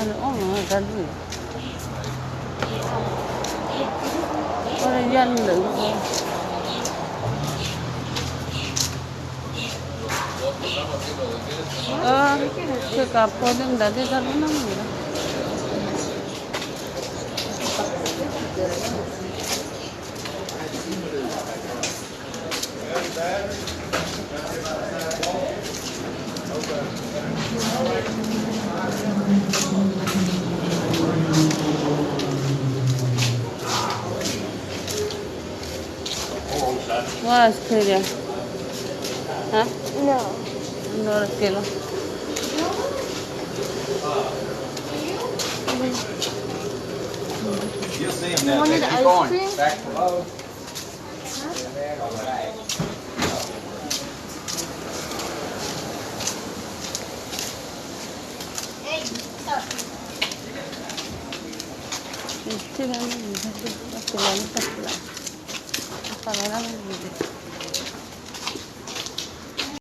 အိၣ်မတၤဒုၣ်, အိၣ်လၢယၢ်လၢာ်, စ့ကၤဖိသ့ၣ်မတၤသ့ၣ်တၢ်လၢနီတမံၤလီၤ. ဝါ Australia, ဟါ, နီၢ်က့ၤလီၤ. You wanted ice cream? ထံၣ်လၢန့ၣ် ကလီၤလၢတၢ်ဖျါ, အသးလီၤလၢန့ၣ်